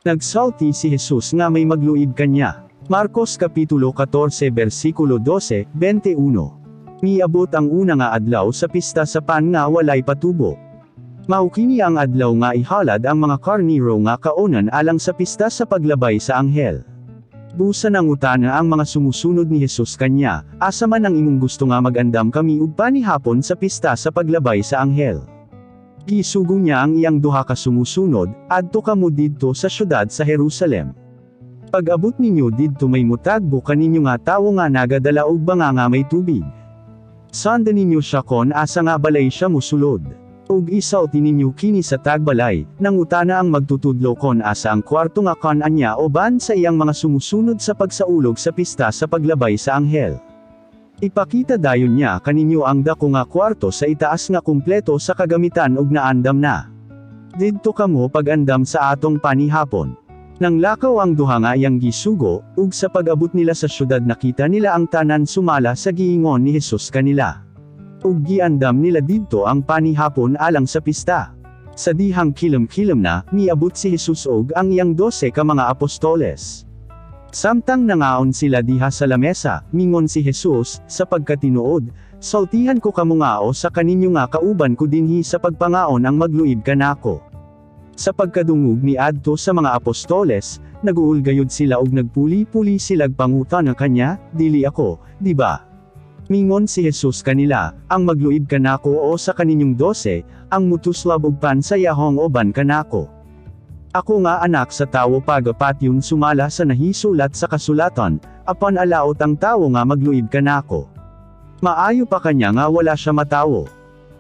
Nagsulti si Jesus nga may magluib kanya. Marcos Kapitulo 14 versikulo 12, 21. Miabot ang una nga adlaw sa pista sa pan nga walay patubo. Mao kini ang adlaw nga ihalad ang mga karniro nga kaonan alang sa pista sa paglabay sa anghel. Busa nangutana ang mga sumusunod ni Jesus kanya, "Asa man ang imong gusto nga magandam kami og panihapon sa pista sa paglabay sa anghel?" Gisugo niya ang iyang duha ka sumusunod, "Adto kamo didto sa syudad sa Jerusalem. Pag-abot ninyo didto, may mutagbo kaninyo nga tawo nga nagadala og banga nga may tubig. Sundan ninyo siya kon asa nga balay siya mosulod. Ug isulti ninyo kini sa tagbalay, 'Nangutana ang magtutudlo kon asa ang kwarto nga kan-an niya uban sa iyang mga sumusunod sa pagsaulog sa pista sa paglabay sa anghel.' Ipakita dayon niya kaninyo ang dako nga kwarto sa itaas nga kumpleto sa kagamitan ug naandam na. Didto kamo pag-andam sa atong panihapon." Nanglakaw ang duha nga iyang gisugo, ug sa pag-abot nila sa syudad, nakita nila ang tanan sumala sa giingon ni Jesus kanila. Ug giandam nila didto ang panihapon alang sa pista. Sa dihang kilom-kilom na, miabot si Jesus ug ang iyang 12 ka mga apostoles. Samtang nangaon sila diha sa lamesa, mingon si Jesus, "Sa pagkatinuod, sultihan ko kamo nga usa kaninyo nga kauban ko dinhi sa pagpangaon ang magluib kanako." Sa pagkadungog ni adto sa mga apostoles, naguol gayud sila ug nagpuli-puli silag pangutana kanya, "Dili ako, di ba?" Mingon si Jesus kanila, "Ang magluib kanako usa kaninyong 12, ang mutuslab og pan sa yahong uban kanako. Ako nga Anak sa Tawo pagapatyon sumala sa nahisulat sa kasulatan, apan alaot ang tawo nga magluib kanako. Maayo pa kanya nga wala siya matawo."